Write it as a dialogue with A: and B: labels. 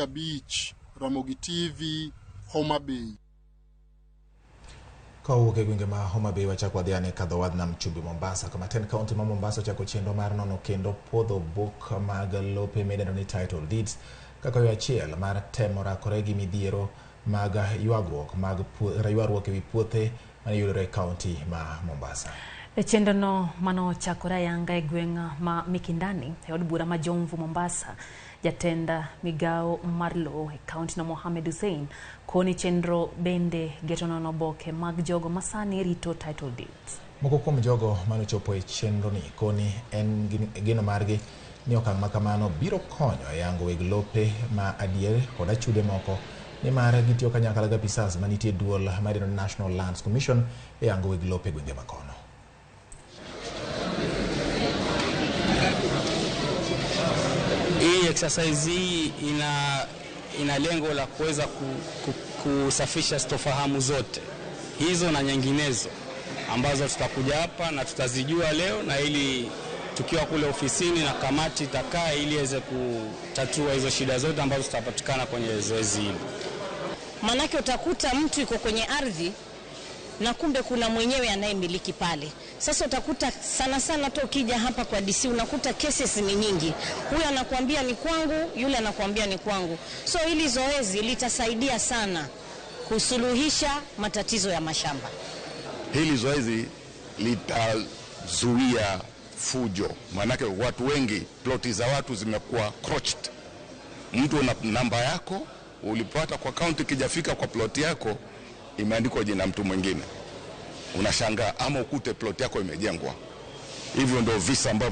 A: Abich, Ramogi TV, Homa Bay.
B: Kowuok e gwenge ma Homa Bay wachako wadhi ane kadho wadh nam chumbi Mombasa kama tend kaunti ma Mombasa ochako chenro mar nono kendo puodho buk mag lope midendo ni title deeds kaka yo achiel mar temo rakore gi midhiero mag ywagruok mag ywaruok ewi puothe mane yudore e kaunti ma Mombasa.
C: E chenrono manochakore ayanga e gweng' ma Mikindani e od bura ma Jomvu Mombasa, jatend migawo mar lowo e kaunti no Mohamed Hussein koni chenro bende geto nono oboke mag jogo masani rito title deeds.
B: Moko kuom jogo manochopo e chenro ni koni en geno margi ni okang' ma kamano biro konyo e yango weg lope ma adier kod achude moko nimar gitiyo kanyakla gi apisas manitie duol ma National Lands Commission e yango weg lope e gwenge makono.
D: Hii exercise hii ina lengo la kuweza kusafisha sitofahamu zote hizo na nyinginezo ambazo tutakuja hapa na tutazijua leo, na ili tukiwa kule ofisini na kamati itakaa ili iweze kutatua hizo shida zote ambazo zitapatikana kwenye zoezi hili.
E: Manake utakuta mtu yuko kwenye ardhi na kumbe kuna mwenyewe anayemiliki pale. Sasa utakuta sana sana tu ukija hapa kwa DC unakuta cases ni nyingi. Huyu anakuambia ni kwangu, yule anakuambia ni kwangu. So hili zoezi litasaidia sana kusuluhisha matatizo ya mashamba.
F: Hili zoezi litazuia fujo. Maanake watu wengi, ploti za watu zimekuwa crotched. Mtu una namba yako ulipata kwa kaunti, ikijafika kwa ploti yako imeandikwa jina mtu mwingine. Unashangaa, ama ukute plot yako imejengwa. Hivyo ndio visa ambavyo